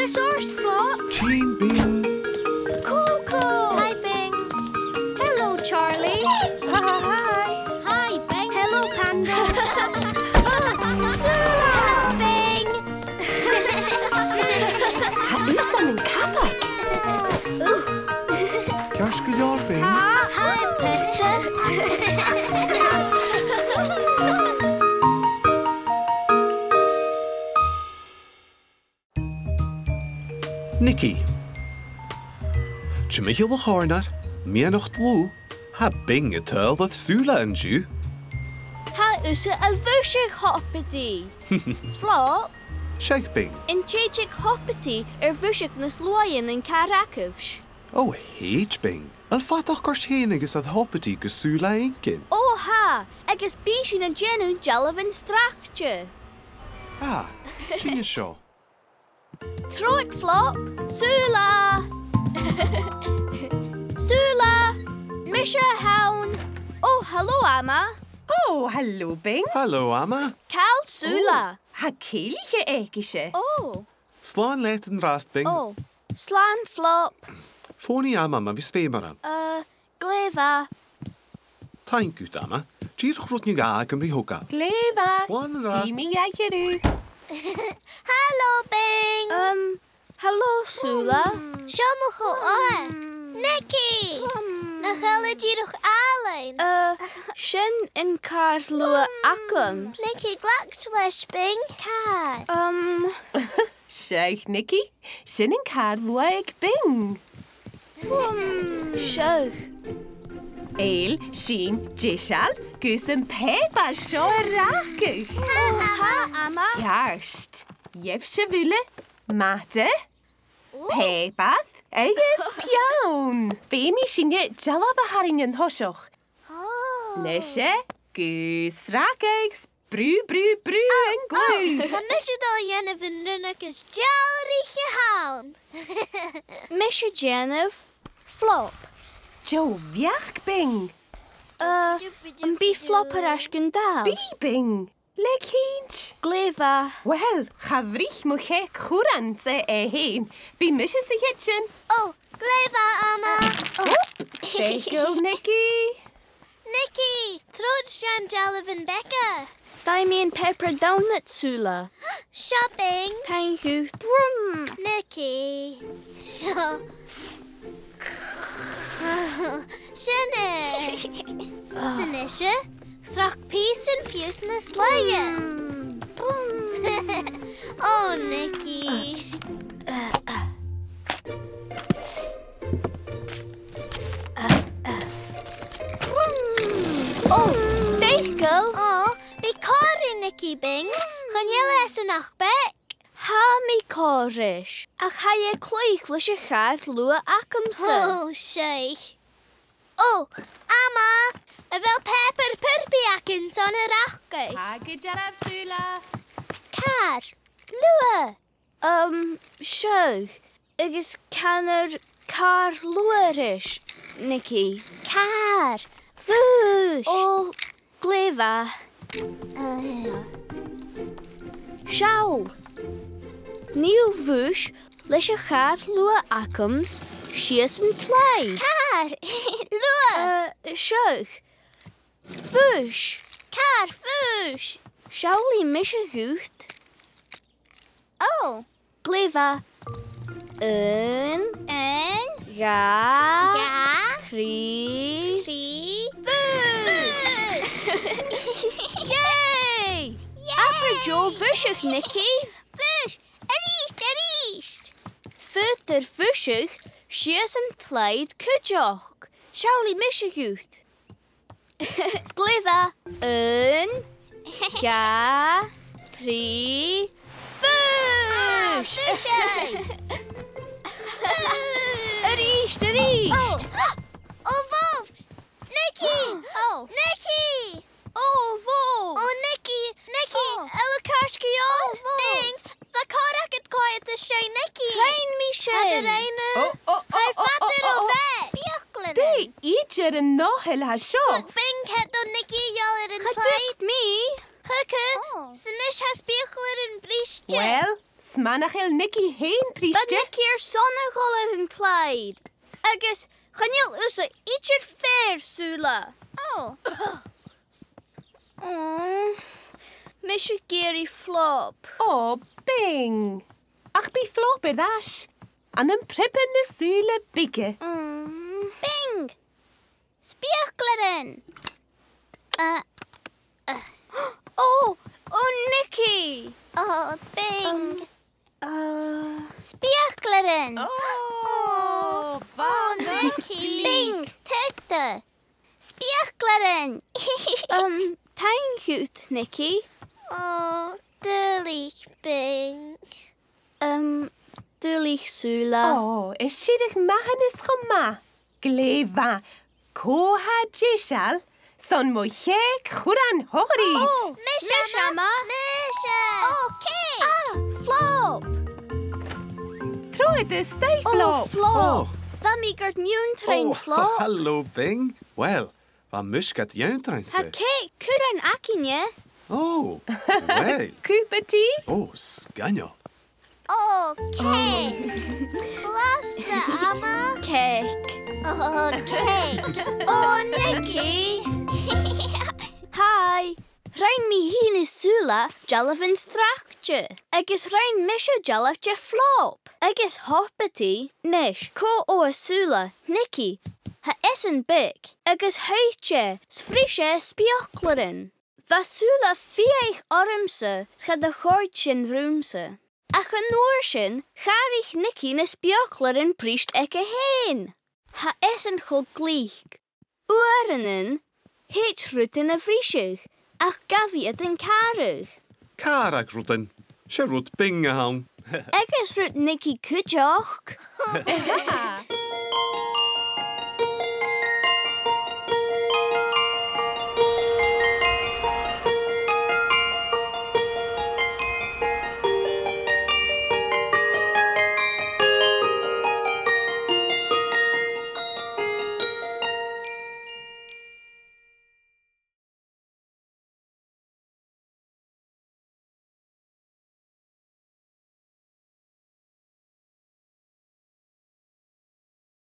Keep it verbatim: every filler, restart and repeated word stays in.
Sort Flop. Tìoraidh Bing. Coco. Hi, Bing. Hello, Charlie. Hi. Hi, Bing. Hello, Panda. Sula. Hello, Bing. Tha thusa nan cabhaig. Ceart gu leòr, Bing. Hi, Panda. Nikki. Timcheall a' chòrnair, meadhan-dhlùth, tha Bing a' tadhal air Sula an-diugh. Tha thusa a' bhuiseadh, Hoppity. Flop. Seadh, Bing. An tèid Hoppity air bhuiseadh nas luaithe na an càr agaibhse? Ò, thèid, Bing. A bheil fadachd ort fhèin agus air Hoppity gu Sula fhaicinn? Ò, tha, agus bidh sinn a' dèanamh dealbhan sracte. Ah, sin e seo. Trobhad, Flop. Sula! Sula! Mise a th' ann. Ò, halò, Ama. Ò, halò, Bing. Halò, Ama. Càit a bheil Sula? Ò, tha cèilidh aigesan. Ò. Slàn leat an-dràsta, Bing. Ò, slàn, Flop. Fònaidh Ama ma bhios feum oirre. Uh, Glè mhath. Taing dhut, Ama. Dìreach rud no dhà agam ri thogail. Glè mhath. Slàn an-dràsta. Chì mi a dh'aithghearr thu. Halò, Bing. Um, halò, Sula. Hmm. Seo mo cho-ogha. Hmm. Nikki. Hmm. Nach eil e dìreach àlainn? Uh, sin an càr-luaidh agam. Nikki, glac leis, Bing. Càr. Um. Seadh, Nikki. Sin an càr-luaidh aig Bing. Seadh. Eil sinn deiseil gus am pàipear seo a ràdh? Tha, Ama. Ceart. Gheibh sibh uile mata, pàipear agus peann. Feumaidh sinne dealbh a tharraing an toiseach. Ò. Nise, gu sracadh. Brù, brù, brù, an glùth. Tha mise a' dol a dhèanamh an rionnag as dealraiche a th' ann. Mise a' dèanamh Flop. Deagh bheachd, Bing. Uh, am bi Flop air ais gun dàil? Bidh, Bing. Le cinnt. Glè mhath. Uill, cha bhruich mo chèic churante e fhèin. Bidh mise sa chidsin. Ò, glè mhath, Ama. Ò, deagh ghaol, Nikki. Nikki, trobhad 's dèan dealbhan beaga. Feumaidh mi am pàipear donut, Sula. Seo, Bing. Taing dhut. Brum. Nikki. Seo. Sin e. 'S a-nise, srac pìosan fiù 's nas lugha. Brum. Ò, Nikki. Ò, Beagle! Ò, bi còir ri Nikki, Bing. Chan eil e san fhacal beag. Tha mi còir ris, ach tha e a' cluich leis a' chàr-luaidh agamsa. Ò, seadh. Ò, Ama, a bheil pàipear purpaidh againn son an racaidh? Tha gu dearbh, Sula. Càr, luath. Um, seadh, agus canar càr-luath ris, Nikki. Càr, bhùs. Ò, glè mhath. Uh. Seall. Nì thu bhùs leis a' chàr-luath agamsa sìos an t-slaigh. Càr, luath. Uh, seadh. Bhùs. Càr, bhùs. Seallaidh mise dhut. Ò. Glè mhath. Aon. Aon. Dhà. Dhà. Trì. Trì. Bhùs! Bhùs! Yay! Yay! Abair deagh bhuiseadh, Nikki. Bùs! A-rithist, a-rithist! Faodar bhuiseadh sìos an t-slaigh cuideachd. Seallaidh mise dhut. Glè mhath. Aon, dhà, trì, bùs! Ah, bùs! A-rithist, a-rithist! Ò, ò, bhobh! Nikki! Ò. Nikki! Ò, bhobh! Ò, Nikki! Nikki! Ò. A bheil thu ceart gu leòr? Ò, bhobh! Bing, bha còir agad coimhead às dèidh Nikki. Rinn mi sin. Chan do rinn thu. Ò, ò, ò, ò, ò, ò. Tha i fada ro bheag. Fiaclan. Dè idir an oilthigh a tha seo? Thuig Bing ciod a tha Nikki a' dol air an t-slaigh. Cha thuig mi. Thuig thu. Ò. 'S a-nis tha speuclairean briste. Uill, 's ceart, mar nach eil Nicky fhèin briste. Bha Nicky airson a dhol air an t-slide. Agus chan eil thusa idir fìor, Sula. Ò. Ò, mise ag iarraidh Flop. Ò, Bing. Ach bidh Flop air ais. Ann am priobadh na sùla bige. Mm. Bing! Speuclairean! Uh, uh. Ò, ò, Nicky! Ò, Bing! Um, uh. Speuclairean! Ò, ò, ò, Nicky! Bing, tuta! Speuclairean! Um, taing dhut, Nicky. Ò, duilich, Bing. Um, duilich, Sula. Ò, is sireadh mathanas cho math. Glè mhath. Cò tha deiseil son mo chèic churran shocair? Ò, mise, mise, ma. Mise. Ò, cèic. Ah, Flop. Trobhad a-steach, Flop. Ò, Flop. Ò. Bha mi gad ionndrainn, Flop. Ò, halò, Bing. Uill, bha mise gad ionndrainn-sa. Tha cèic curran againne. Ò, uill. Cupa tì? Ò, sgoinneil. Ò, cèic. Blasta, a Mhama. Cèic. Ò, cèic. Ò, Nicky. Hi. Rinn mi fhìn is Sula dealbhan straichte, agus rinn mise dealbh de Flop, agus thuirt i ris, cò ò a Sula, Nicky, tha esan beag, agus thuit e, 's bhris e speuclairean. Bha Sula fiadhaich ormsa 's cha do chòrd sin riumsa. Ach an uair sin, chàraich Nicky na speuclairean briste aige fhèin. Tha esan cho glic. Uaireannan, thèid rudan a bhriseadh, ach gabh iad an càradh. Càradh rudan, 's e rud Bing a th' ann. Agus rud Nicky cuideachd.